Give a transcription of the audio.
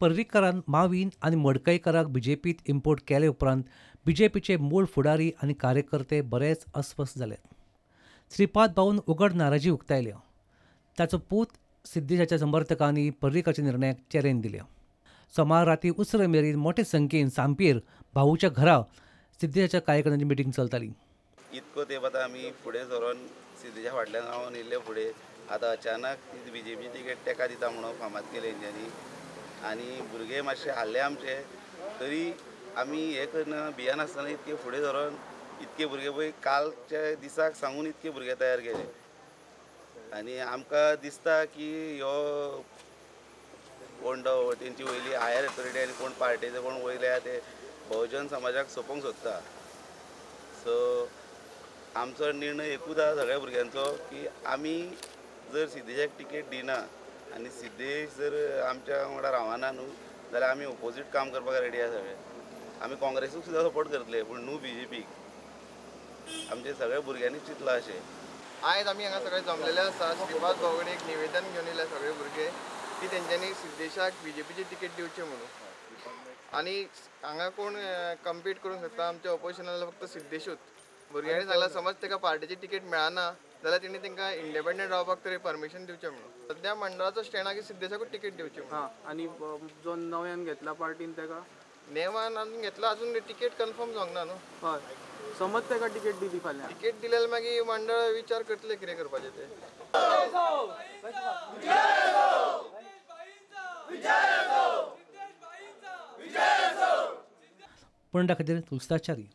पर्रीकरान मावीन आनी मडकयकराक बीजेपीत इम्पोर्ट केले उपरांत बीजेपीचे मूळ फुडारी आनी कार्यकर्ते बरेच अस्वस्थ जाले. श्रीपाद भाऊन उगड नाराजी उक्तायल्या. ताचो पूत सिद्धेशाच्या समर्थकांनी पर्रीकराच्या निर्णयाक चॅलेंज दिल्या. सोमार राती उसरां मेरेन मोठे संख्येन सांपयेर भाऊच्या घरा सिद्धेशाच्या कार्यकर्त्यांची मिटींग चलताली. इतको तेंप आतां आमी फुडें सरोन सिद्धेशा फाटल्यान रावन येयल्ले फुडें आतां अचानक बीजेपी तिकेट तेका दिता म्हणून फामाद केले तेंच्यांनी आनी भुरगे मातशे हाल्ले आमचे, तरी आमी हें करना भियेनासतना इतके फुडें सरोन इतके भुरगे पळय कालच्या दिसाक सांगून इतके भुरगे तयार केले. आनी आमकां दिसता की ह्यो कोण तेंची वयली हायर अथॉरिटी आनी कोण पार्टेचे कोण वयले आहा ते बहुजन समाजाक सोंपोवंक सोदता. सो आमचो निर्णय एकूच आहा सगळ्या भुरग्यांचो की आमी जर सिद्धेशाक तिकेट दिना आनी सिद्धेश जर आमच्या वांगडा रावना न्हू जाल्यार आमी ओपोजीट काम करपाक रेडी आसा. सगळे आमी काँग्रेसूक सुद्दां सपोर्ट करतले पूण न्हू बीजेपीक. आमचे सगळ्या भुरग्यांनी चिंतलां अशें. आयज आमी हांगा सगळे जमलेले आसा. श्रीपाद भाऊ कडेन एक निवेदन घेवन येयले सगळे भुरगे की तेंच्यांनी सिद्धेशाक बीजेपीची तिकेट दिवची म्हणून. आनी हांगा कोण कम्पीट करूंक शकता आमच्या ओपोजिशनाक फक्त सिद्धेशूच. भुरग्यांनी सांगला समज ताका पार्टीची तिकेट मेळना जाल्यार तेणी तांकां इंडिपेंडंट रावपाक तरी परमिशन दिवचें म्हणून. सद्या मंडळाचो स्टँड आहा की सिद्धेशाकूच तिकेट दिवची म्हणून. आनी जो नव्यान घेतला पार्टीन ताका नेमान अजून घेतला, अजून तिकेट कन्फर्म जावंक ना न्हू. हय, समज ताका तिकेट दिली फाल्यां, तिकेट दिल्यार मागीर मंडळ विचार करतले कितें करपाचें तें. पंडा खातीर तुलसाचारी.